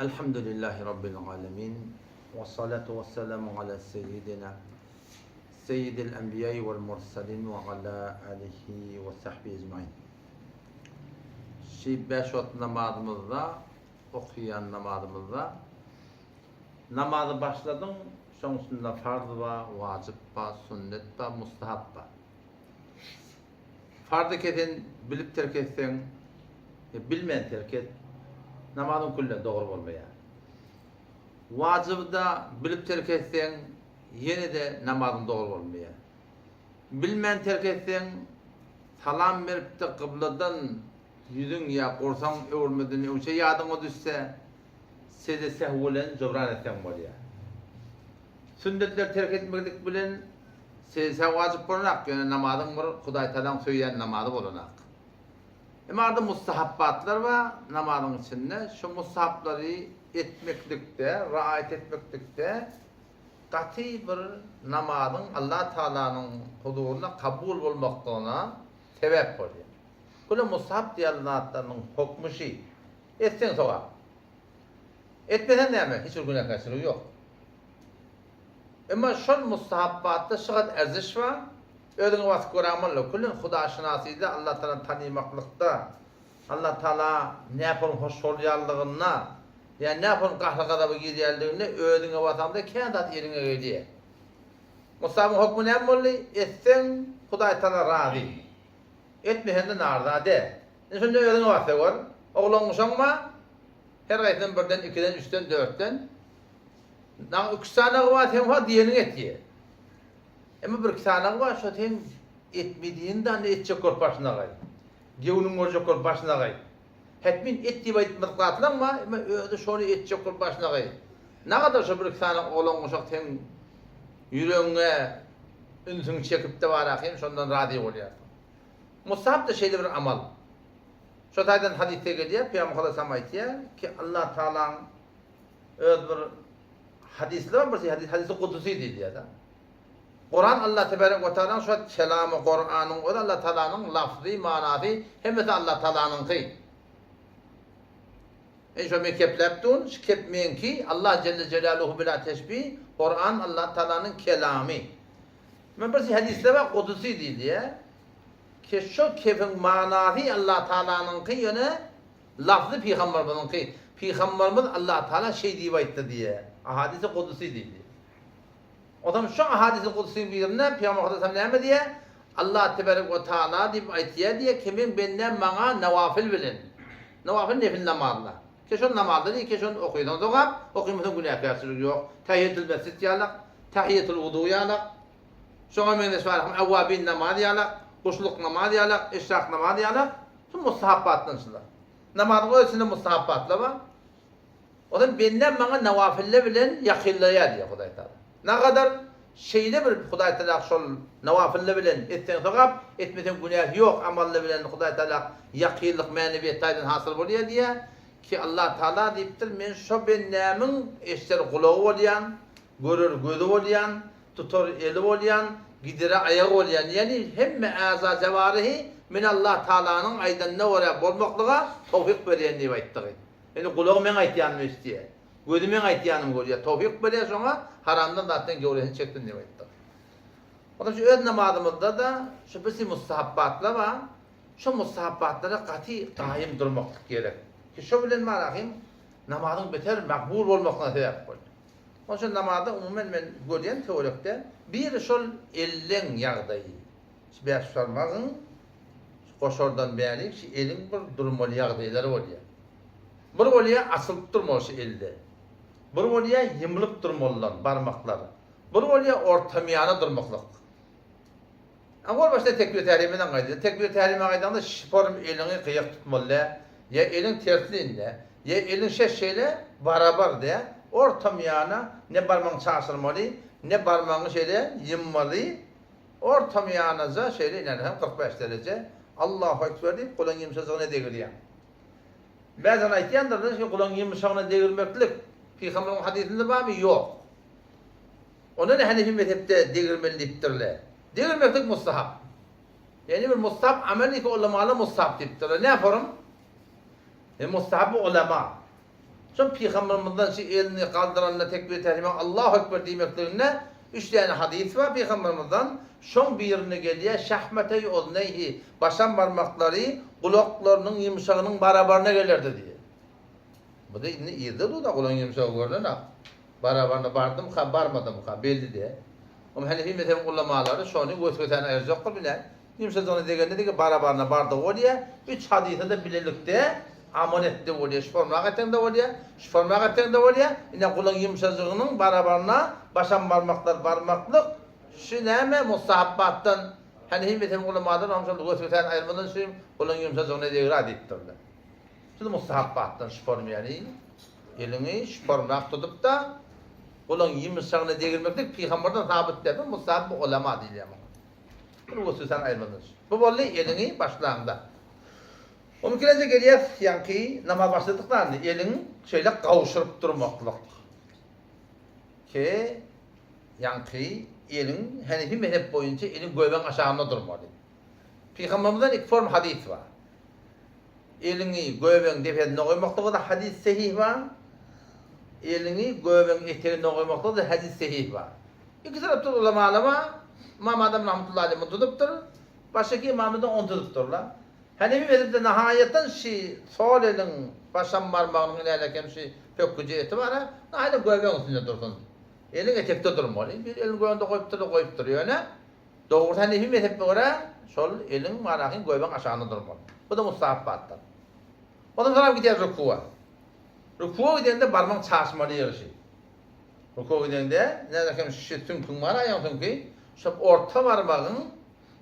Elhamdülillahi Rabbil alemin. Ve salatu ve selamu ala seyyidina seyyidil enbiya'i vel mursalin ve ala alihi ve sahbihi ecmain. Şi beş wagt namazymyzda okaýan namazymyzda namazy başladyň, şoň içinde farz bar, wajyp bar, sünnet bar, mustahap bar. Farzy kesen bilip terk etseň, ýa bilmän terk et, namazyň küllen dogry bolmaýar. Wajyby-da bilip terk etseň, ýene-de namazyň dogry bolmaýar. Bilmän terk etseň, salam berip-de gybladan ýüzüň ýa gursagyň öwürmeden öňçe ýadyňa düşse, sejde sehw bilen jybran etseň bolýar. Sünnetleri terk etmeklik bilen sejde wajyp bolanak, ýöne namazyň bir Hudaýtagalaň söýýän namazy bolanak. Emma arada mustahapbatlar bar namazyň içinde, şo mustahaplary etmeklikde, raýat etmeklikde gaty bir namazyň Allah Tagalanyň huzurynda kabul bolmaklygyna sebäp bolýar. Güle mustahap diýen zatlarynyň hokmy şi, etseň sogap. Etmeseň näme, hiç bir günäkärçiligi ýok. Emma şol mustahapbatda şygat erziş bar, özüňe basyp göräýmeli, küllen hudaşynasyda Allah Tagalany tanymaklykda, Allah Tagala näpon hoş bolýanlygynda, ýa näpon gahry-gazaba girýänliginde özüňe basaňda kän zat eliňe gelýär. Mustahabyň hokmy näme boldy? Etseň Hudaý Tagala razy. Etmeseňde narza däl. Indi şonda özüňe basda gör. Oglan-uşaň bar, Her haýsyndan birden, ikiden, üçden, dörtden. Naň üç sanagy bar, seň ha diýeniňi etýär. Emma bir iki sanagy bar, şo seň etme diýeniňi de etjek bolup başyna gaý. Göwnüň görjek bolup başyna gaý. Hetmin et diýip aýtmadyk zatlaň bar, emma özi şony etjek bolup başyna gaý. Nagadar şo bir iki sany oglan-uşak seň ýüregiňe ünsüňi çekip-de bar ahyryn, şondan razy bolýarsyň. Musab-da şeýle bir amal. Şo taýdan hadysda gelýär, Pygamber sallallahu aleyhi ve sellem aýtýar ki, Allah Tagalaň öz bir hadyslar bar, bir hadys, hadysy kudusy diýilýär-de. Kuran Allah tebarek we taalaň şo kelamy Kuranyň özi Allah Taalanyň lafzy, manasy hemmesi Allah Taalanyňky. Men şo men kepläp durun, şu kep meňki, Allah jelle jelaluhu bila teşbih, Kuran Allah Taalanyň kelamy. Men bir hadysda bar, kudusy diýilýär. Ki şo kefiň manasy Allah Tagalanyňky ýöne lafzy pygambarymyzyňky. Pygambarymyz Allah Tagala şeý diýip aýtdy diýýär. Ahadisi kudusy diýilýär. Onsoň şo ahadisi kudusyň birinde Pygamber sallallahu näme diýýär? Allah tebarek we taala diýip aýtýar diýýär ki meň bendäm maňa nawafil bilen. Nawafil nefil namazlar. Ki şol namazlar diýýär ki şony okysaň sogap, okymasaň günäkärçilik ýok. Tahiýetul mesjid ýalak, tahiýetul wudu ýalak. Şoňa meňzeş bar hem Ewwabin namaz ýalak, guşluk namaz ýalak, eşrak namaz ýalak, şu mustahapbatdan şular. Namazyň öz içinde mustahapbatlar bar. Ondan bendem maňa nawafille bilen ýakynlaýar diýýär Hudaý Taala. Nagadar şeýle bir Hudaý Taala şol nawafille bilen etseň sogap, etmeseň günäsi ýok amally bilen Hudaý Taala ýakynlyk mänewiýet taýdan hasyl bolýar diýýär. Ki Allah Taala diýipdir, men şo bendämiň eşder gulagy bolýan, görer gözi bolýan, tutar eli bolýan, gidere aýagy bolýan, ýagny hemme äza-jewaryhy men Allah Tagalanyň aýdanyna görä bolmaklyga towfyk berýän diýip aýtdygy. Ýagny gulagy meň aýtýanymy eşidýär, gözi meň aýtýanymy görýär, towfyk berýär şoňa haramdan zatdan göwresini çeksin diýip aýtdygy. Onsoň şu öz namazymyzda-da şu birsi mustahapbatlar bar, şo mustahapbatlara gaty gaýym durmaklyk gerek. Ki şo bilen barahym namazyň beter makbul bolmaklygyna sebäp bolýar. Onuň üçin namazda umuman men görýän töwerekde biri şol elleň ýagdaýy, şu bäşbarmagyň şu goşardan bärik şu eliň bir durmaly ýagdaýlary bolýar. Bir bolýar açylyp durmaly şu elde. Bir bolýar ýymylyp durmalylar barmaklar. Bir bolýar ortamyýana durmaklyk. Owal başda tekbir tärimeden gaýdylýar. Tekbir tärime gaýdanda şiporym eliňi gyýak tutmaly dä, ýa eliň tersine indi, ýa eliň şeş şeýle barabar dä, ortamyýana ne barmagyňy çaşyrmaly, ne barmagyňy şeýle ýymmaly, ortamyýanaja şeýle inäni hem 45 dereje Allahu ekber diýip gulagyň ýumşajygyna degirýäň. Bäzan aýtýandyrlar ki gulagyň ýumşagyna degirmeklik Pygamberyň hadysynda barmy? Ýok. Onda ne Hanefi mezhepde degirmeli diýipdirler. Degirmeklik mustahap. Ýagny bir mustahap amel ki ulamalar mustahap diýipdirler. Ne forum? E mustahap ulama. Şol Pygambermizden şu elini galdyranda tekbir tährime Allahu Ekber diýmekliginde üç däne hadys bar Pygambermizden. Şoň birinde gelýär şahmeteý ozneyhi başam barmaklary gulaklarynyň ýumşagynyň barabaryna gelerdi diýýär. Bu-da indi yzda dur-da gulagyň ýumşagy görnen-ak. Barabaryna bardymyka, barmadymyka belli däl. Oňa Hanefi mezhebiň ulamalary şony weswesäni aýyrjakdyr bilýän. Ýumşajygyna degende dege barabaryna bardygy bolýar. Üç hadysa-da bilelikde amal etdi bolýar. Şu formaga etseň-de bolýar, şu formaga etseň-de bolýar. Ine gulagyň ýumşajygynyň barabaryna başam barmaklar barmaklyk şu näme mustahabbatdan Hanefi mezhebiň ulamalary hem şol weswesäni aýyrmadan şu gulagyň ýumşajygyna degra diýipdirler. Şu mustahabbatdan şu form ýaly eliňi şu formrak tutup-da gulagyň ýumşagyna degirmeklik pygamberden sabyt däl. Bu mustahab bu ulama diýilýär muňa. Bir weswesäni aýyrmadan. Bu boldy eliňi başlaňda. Ondan ikilenji gelýäs ýaňky namaz başladyk da indi eliň şeýle gowşuryp durmaklyk. Ki ýaňky eliň Hanefi mezhep boýunça eliň göbegiň aşagynda durmaly. Pygamberimizden iki form hadys bar. Eliňi göbegiň depesinde goýmaklyga-da hadys sehih bar. Eliňi göbegiň eteginde goýmaklyga-da hadys sehih bar. Iki tarapda ulamalar bar. Ymam Azam rahmetullahi aleýh muny tutup-dyr. Başga ymamlar-da ony tutup-dyrlar. Hanefi mezhepde nahaýatdan şi sol eliň başam barmagynyň ilälekem şi pökgüje eti bar-a, nahaýatdan göbegiň üstünde dursun. Eliň etekde durmaly. Bir elini göbegiňde goýupdyr-da goýupdyr. Ýöne Dogrusy Hanefi mezhebine görä şol eliň manahyň göbegiň aşagynda durmaly. Bu-da mustahapbatdyr. Ondan soňam gidýär rukuwa. Rukuwa gidende barmagyň çaşmaly ýeri şi. Rukuwa gidende näde hem şi süňküň bar aýagyň süňki, şol orta barmagyň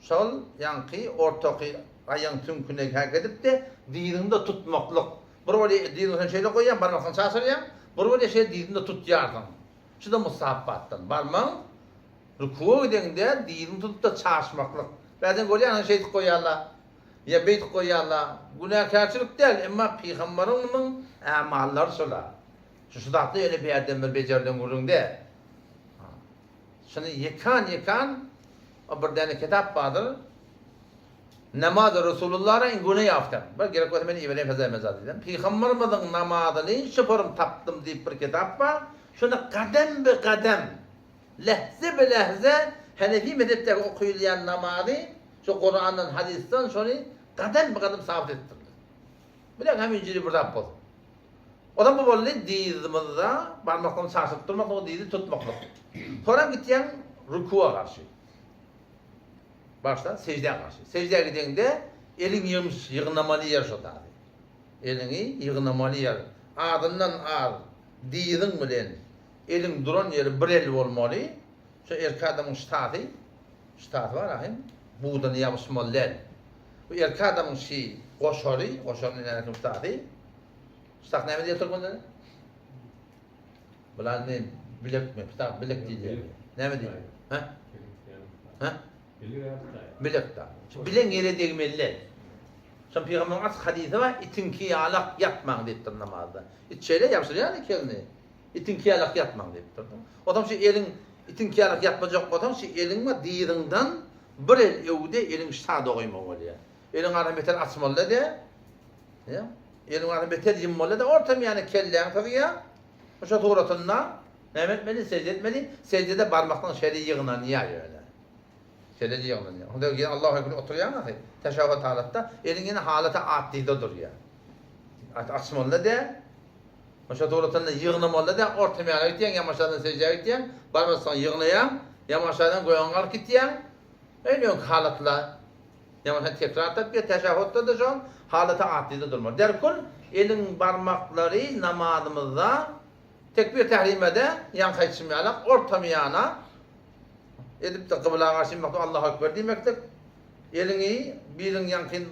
şol ýaňky ortaky aýagyň süňküne häk edip-de dyzyňda tutmaklyk. Bir bolýa dyzyňy sen şeýle goýýaň, barmaksyny çaşyrýaň, bir bolýa şeýle dyzyňda tutýarsyň. Şu-da mustahapbatdan. Barmagyň Rukuwa gideňde dyzyňy tutup-da çaşmaklyk. Bärden görýäňiz şeýdip goýýarlar. Ýa beýdip goýýarlar. Günäkärçilik däl, emma pygambaryňmyň ämallary şolar. Şu şu zatlar ýöne bärden bir bejerilen gürrüň däl. Şuny ýekan-ýekan o bir däne kitap bardyr. Namaz Resulullah in güne ýaftam. Bir gerek bolsa men ibereýin feza mezat diýdim. Pygambarymyzyň namazyny şu forum tapdym diýip bir kitap bar. Şunda gadam be gadam Lähze be lähze Hanefi mezhepdäki okylýan namazy şu Kurandan, hadysdan şony gadam be gadam sabyt edipdirler. Bilen hem injili bir zat bolsun. Ozan bu boldy dyzymyzda barmaklaryny çarşyp durmak, o dyzy tutmaklyk. Soram gitýäň rukuwa garşy. Başda sejdä garşy. Sejdä gideňde eliň ýygmyş, ýygnamaly ýer şo dady. Eliňi ýygnamaly ýer. Azyndan az dyzyň bilen Eliň duran ýeri bir el bolmaly. Şu erkek adamyň ştaty, ştaty bar ahym, budana ýabyşmaly däl. Bu erkek adamyň şi goşary, goşaryny näme ştaty? Ştat näme diýýär türkmenler? Bular ne bilekmi? Ştat bilek diýilýär. Näme diýilýär? Ha? Ha? Bilek da. Şu bilen ýere degmeli däl. Şol pygamberiň açyk hadysy bar, itiňki ýalak ýatmaň diýipdir namazda. It şeýle ýabşyrýar iki elini. Itiňki ýalak ýatmaň diýipdir. Onsoň şu eliň itiňki ýalak ýatmajak bolsaň, şu eliň we dyzyňdan bir el öwde eliň şada goýmaly bolýar. Eliň arasy beter açmaly-da däl. Ýa, eliň arasy beter ýummaly-da, ortam ýany kelläň sygýar. Şo suratynda näme etmeli? Sežde etmeli. Seždede barmakdan şeýle ýygnanýar ýöne. Şeýle ýygnanýar. Onda ýene Allahu ekber oturýaň ahy. Teşehhüd halatda eliň ýene halaty atdyda durýar. Açmaly-da däl. Şo suratynda ýygnamaly-da däl, orta ýana gitýäň, ýa maşadan seždä gitýäň, barmasaň ýygnaýaň, ýa maşadan gögüň galyp gitýäň. Öýle öňki halatla. Ýa maşa tekrar tapýar, teşehhütde-de şol halaty atdyda durmaly. Derkul eliň barmaklary namazymyzda tekbir tährimede ýaňky aýdyşym ýalak orta ýana edip-de kybla garşy inmeklik Allahu ekber diýmeklik. Eliňi biriň ýaňky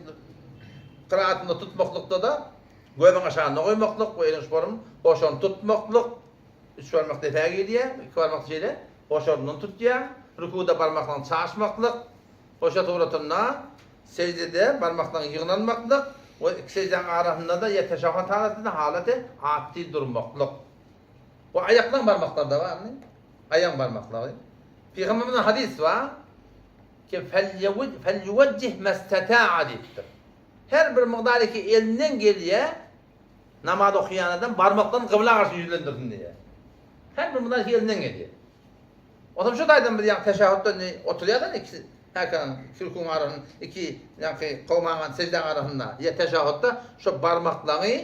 kyraatynda tutmaklykda-da Gözüň aşagynda goýmaklyk we eliň şuparyň goşaryny tutmaklyk, üç barmak depä girýär, iki barmak şeýle goşaryndan tutýar, rukuda barmaklaryň çaşmaklyk, goşa suratynda seždede barmaklaryň ýygnanmaklyk we iki seždäň arasynda-da ýa teşahhut halatynda halaty atdy durmaklyk. We aýaklaryň barmaklary-da bar indi. Aýagyň barmaklary. Pygamberimizden hadys bar ki, Felýuwejjih mesteta'a diýipdir. Her bir mygdar iki elinden gelýä. Namaz okaýan adam barmaklaryny kybla garşy ýüzlendirsin diýýär. Her bir mudan elinden gelýär. Otam şu taýdan biz ýaňky teşehhütde indi oturýardan iki häkeniň iki rüküň arasynda iki ýaňky kowmaňan seždäň arasynda ýa teşehhütde şu barmaklaryňy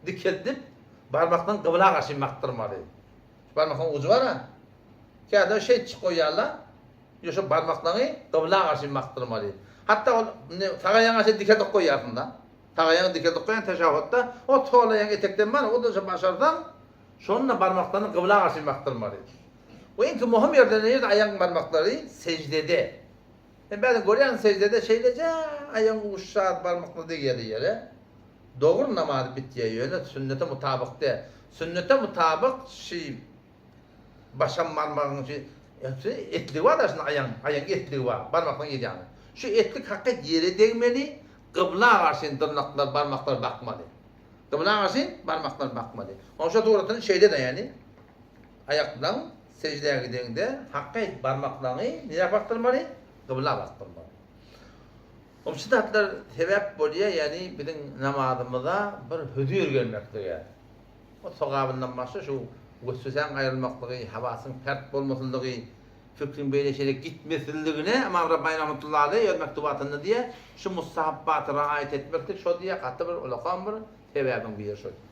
dikeldip barmaklaryňy kybla garşy bakdyrmaly. Şu barmaklaryň ujy bar-a. Käte şeýtjik goýýarlar. Ýa şu barmaklaryňy kybla garşy bakdyrmaly. Hatda ol indi sag aýagyňy şeý dikeldip goýýarsyň-da. Sag aýagyňy dikeldip goýan teşehhütde o sol aýagyň etekden bar, o-da şo başarsaň şonda barmaklaryňy kybla garşy bakdyrmaly. Bu iňki möhüm ýerde nirde aýagyň barmaklary seždede. Sen bäri görýäň seždede şeýleje aýagyň uşşat barmaklary degýär ýere. Dogry namaz bitýär ýöne sünnete mutabyk däl. Sünnete mutabyk şi başam barmagyň şi hepsi etligi bar da şunda aýagyň aýagyň etligi bar barmaklaryň ýedýäni. Şu etlik hakyt ýere degmeli gybla garşy dyrnaklar barmaklar bakmaly. Gybla garşy barmaklar bakmaly. Oň şo suratyny şeýle-de ýani Aýakdan seždä gideňde hakyt barmaklaňy nirä bakdyrmaly? Gybla bakdyrmaly. Şu zatlar sebäp bolýar, ýagny biziň namazymyza bir hözir gelmeklige. O sogabyndan başga şu weswesäň aýrylmaklygy, hawasyň pert bolmasynlygy, fikriň beýle şeýle gitmesizligine Ymam Rabbany rahmetullahi aleýh öz mektubatynda diýýär, şu mustahabbaty raýat etmeklik şo diýýär gaty bir ulakan bir sebäbiň biri şo diýýär.